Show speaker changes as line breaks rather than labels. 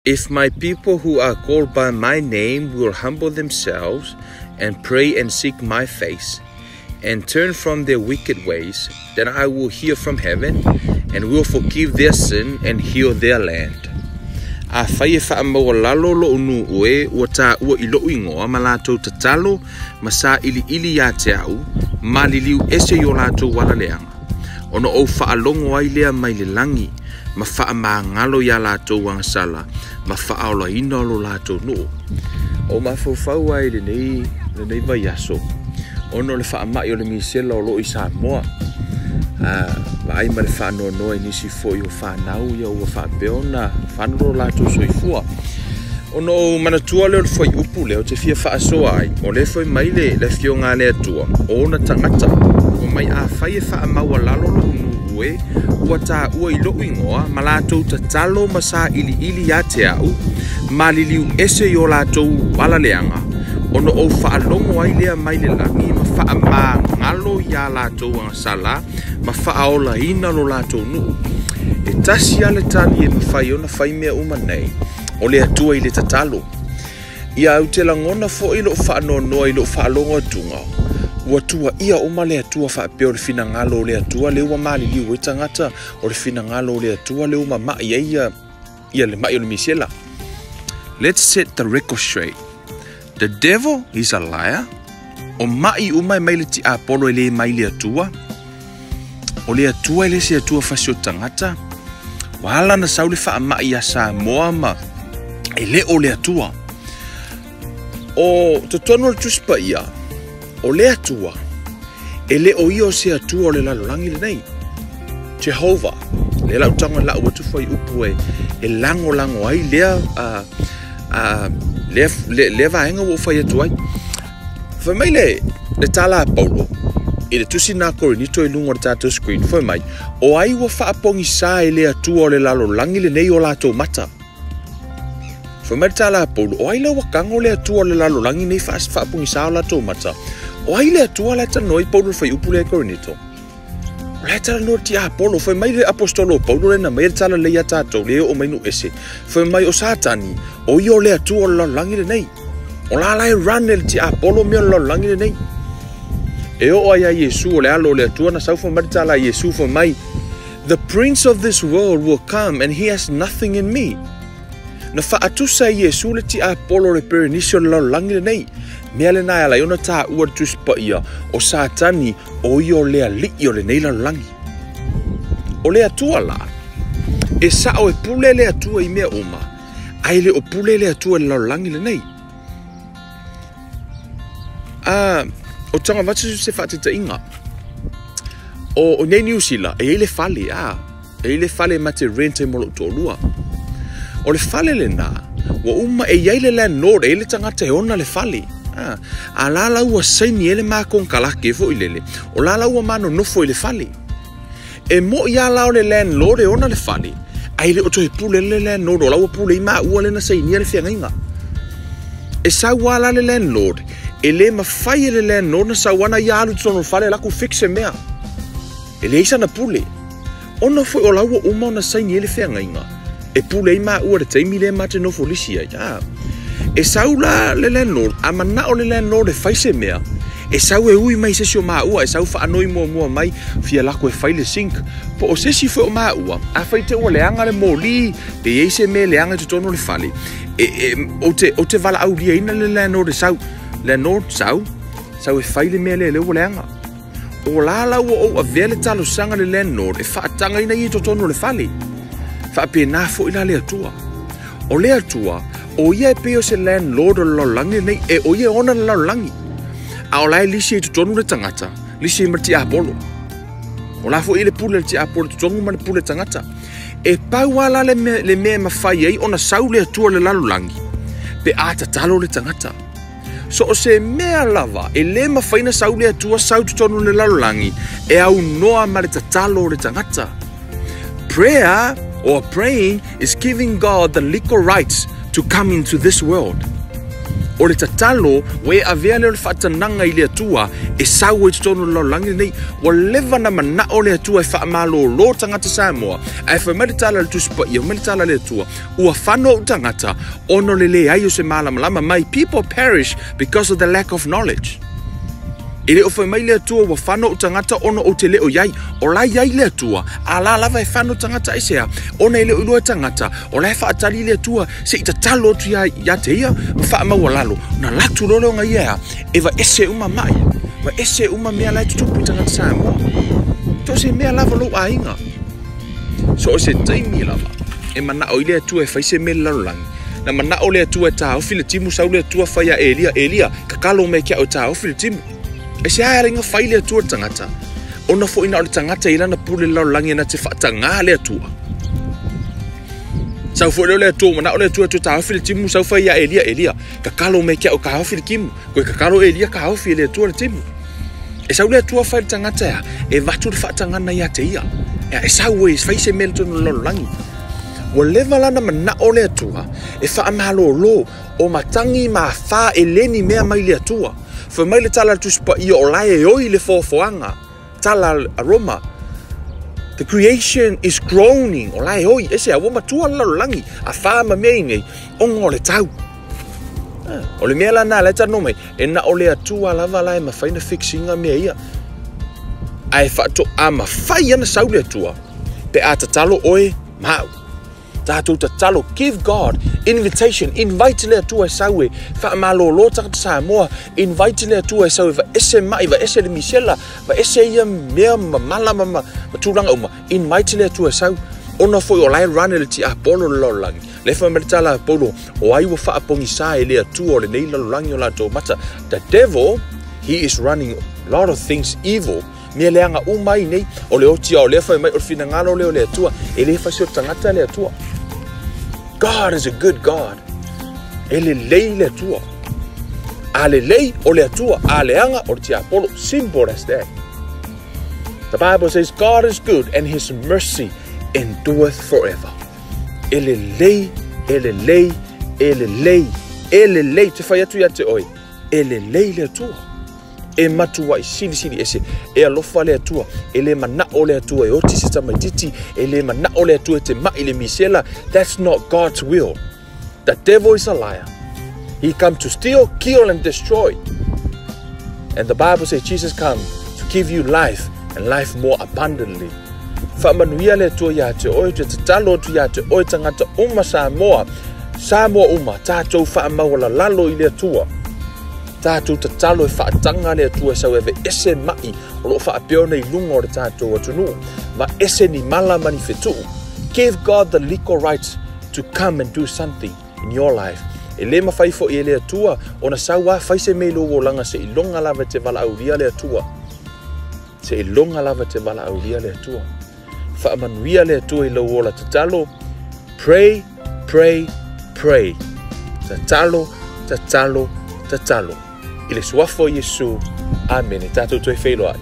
If my people who are called by my name will humble themselves and pray and seek my face and turn from their wicked ways, then I will hear from heaven and will forgive their sin and heal their land. Afai e faamaualalo loʻu nuu e ua taua i loʻu igoa ma latou tatalo ma sailiili ia te au, maliliu ese i o latou ala leaga, ona ou faalogo ai lea mai le lagi, ma faamagalo iā latou agasala, ma faaolaina lo latou nuu. O mafaufau ai lenei vaiaso, ona o le faamai o le misela o loo i Samoa. Vaai ma le faanoanoa i nisi foi o fanau ia ua faapea ona fano lo latou soifua. Ona ou manatua lea o le fuaiupu lea ou te fia faasoa ai, o lea fai mai le afioga a le Atua, o ona tagata, fai mai, afai e faamaualalo loʻu nuu e ua taua i loʻu igoa, ma latou tatalo ma sailiili ia te au, maliliu ese i o latou ala leaga, ona ou faalogo ai lea mai le lagi ma faamagalo iā latou agasala ma faaolaina lo latou nuu. E tasi lava le tali e mafai ona fai mea uma nei, o le Atua i le tatalo. Ia, ou te lagona foi lou faanoanoa i lou faalogo atuga, ua tuuaia uma le Atua faapea o le finagalo o le Atua lea ua maliliu ai tagata, o le finagalo o le Atua lea ua mamai ai ia le mai o le misela. Let's set the record straight. The devil is a liar. O mai uma e mai le tiapolo e le mai le Atua. O le Atua e le se Atua fasi o tagata. Ua ala na sau le faamai ia Samoa ma e le o le Atua. O totonu o le Tusi Paia, o le Atua, e le o ia o se Atua o le lalolagi lenei. Jehovah, le lau tago e lau atu fuaiupu e lagolago ai lea lea vaega ua ou fai atu ai. Fai mai le tala a Paulo i le tusi na Korinito i luga o le tatou screen, fai mai, o ai ua faapogisā e le Atua o le lalolagi lenei o latou mata. Fai mai le tala a Paulo, o ai la ua tago le Atua o le lalolagi nei faapogisā o latou mata? O ai le Atua la e talanoa ai Paulo i le fuaiupu lea i Korinito? O la e talanoa le tiapolo. Fai mai le apostolo o Paulo lea na aumai le tala lelei ia tatou, lea e oo mai nuu ese. Fai mai o Satani, o ia o le Atua o le lalolagi lenei. O la la e run e le tiapolo mea o le lalolagi lenei. E oo ai ia Iesu o le alo o le Atua na sau fai mai le tala a Iesu fai mai, The prince of this world will come and he has nothing in me. Na faatusa e Iesu le tiapolo o le perenisi o le lalolagi lenei. Mea lena e ala ai ona taua le Tusi Paia o Satani o ia o le alii o lenei lalolagi. O le Atua la, e sao e pule le Atua i mea uma, ae le o pule le Atua i le lalolagi lenei. O tago avatu se faataitaiga. O nei Niu Sila, e i ai le fale, e i ai le fale ma te rent ai mo lou toalua. O le fale lena, ua uma e i ai le landlord, e i ai le tagata e ona le fale. A la la ua saini ai le ma konekarake foi lele, o la la ua manonofo i le fale. E moi lava la o le landlord e ona le fale, ae le o toe pule le landlord, o la ua pule ai maua lea na sainia le feagaiga. E sau lava la le landlord, e le mafai e le landlord na sau ana ia alu i totonu o le fale alu atu fix se mea. E leai sana pule. Ona foi o la ua uma ona saini ai le feagaiga, e pule ai maua i le taimi lea ma te nofo lisi ai. E sau la le landlord, a manao le landlord e fai se mea, e sau e ui mai se isi o maua, e sau faanoi muamua mai, fia lako e fai le sink. Po o se isi foi o maua, afai te ua leaga le moli, pe i ai se mea e leaga i totonu o le fale, ou te valaauliaina le landlord e sau, landlord, sau, sau e fai le mea lea lea ua leaga. O la la ua ou avea le talosaga le landlord e faatagaina ia i totonu o le fale. Faapena foi la le Atua. O le Atua, o ia e pei o se landlord o le lalolagi lenei, e o ia e ona le lalolagi. A o la e lisi ai i totonu le tagata, lisi ai ma le tiapolo. O la foi le pule a le tiapolo i totonu ma le pule tagata. E pau lava la le mea e mafai ai ona sau le Atua i le lalolagi, pe a tatalo le tagata. So o se mea lava e le mafai na sau le Atua sau totonu le lalolagi e aunoa ma le tatalo o le tagata. Prayer or praying is giving God the legal rights to come into this world. O le tatalo, ua e avea lea o le faatanaga i le Atua e sau ai i totonu o le lalolagi lenei. Ua leva ona manao le Atua e faamalolo tagata Samoa, ae fai mai le tala a le Tusi Paia, fai mai le tala a le Atua, ua fano ou tagata ona o le leai o se malamalama. My people perish because of the lack of knowledge. E le o fai mai le Atua ua fano ou tagata ona ou te le o i ai. O la e i ai le Atua, a la lava e fano tagata aisea? Ona e le o iloa e tagata, o la e faatali le Atua se i tatalo atu ia, ia te ia ma faamaualalo. Ona latu loa lea o ia e a? E vaese uma mai. Vaese uma mea la e tutupu i tagata Samoa. So o se mea lava lou aiga. So o se taimi lava e manao i le Atua e fai se mea i le lalolagi. Na manao le Atua e taofi le timu, sau le Atua fai ia Elia, Elia, tatalo mai ke au e taofi le timu. Aisea e ala ai ona fai le Atua i le tagata? Ona foi na o le tagata i lana pule i le lalolagi na te faatagā le Atua. Sau foi lea o le Atua, ua manao le Atua e toe taofi le timu, sau fai ia Elia, Elia, tatalo mai ke au e taofi le timu. Koe tatalo Elia taofi e le Atua le timu. E sau le Atua fai le tagata e a? E avatu le faatagana ia te ia. E sau e fai se mea i totonu o le lalolagi. Ua leva la ona manao le Atua e faamalolo o matagi ma afa e le ni mea mai le Atua. Fai mai le tala a le Tusi Paia o la e oi le foafoaga, tala a Roma. The creation is groaning, o la e oi, aisea, ua matua le lalolagi, afa ma mea i nei, ona o le tau. O le mea la na la e talanoa mai, e na o le Atua lava la e mafai ona fix ina mea ia. Ae faatoa mafai ona sau le Atua pe a tatalo oe ma au. Tatou tatalo, give God invitation, invite le Atua e sau e faamalolo tagata Samoa, invite le Atua e sau e vaese mai, vaese le misela, vaese ia mea mamala ma, ma, ma tulaga uma, invite le Atua e sau. Ona foi o la e run e le tiapolo le lalolagi. Le fai mai le tala a Paulo, o ai ua faapogisā e le Atua o lenei lalolagi o latou mata. The devil, he is running a lot of things evil. Mea leaga uma ai nei, o le oti a o lea fai mai o le finagalo lea o le Atua, e le fai se o tagata le Atua. God is a good God. E lelei le Atua. A lelei o le Atua, a leaga o le tiapolo. Simple as that. The Bible says God is good and his mercy endureth forever. E lelei, e lelei, e lelei, e lelei. Te fai atu ia te oe, e lelei le Atua. E matuai silisili ese, e alofa le Atua, e le manao le Atua e oti se tamaititi, e le manao le Atua e te mai le misela. That's not God's will. The devil is a liar. He come to steal, kill and destroy. And the Bible says Jesus come to give you life and life more abundantly. Faamanuia le Atua ia te oe, te tatalo atu ia te oe tagata uma Samoa, Samoa uma, tatou faamaualalalo i le Atua. Tatou tatalo e faataga le Atua e sau e aveese mai o loo faapea ona i luga o le tatou atunuu. Vaese ni mala ma ni fetuu. Give God the legal rights to come and do something in your life. E le mafai foi e le Atua ona sau a fai se mea i lou olaga seiloga lava e te valaaulia le Atua. Seiloga lava e te valaaulia le Atua. Faamanuia le Atua i lou ola tatalo. Pray, pray, pray. Tatalo, tatalo, tatalo. I le suafa o Iesu. Amene. Tatou toe feiloai.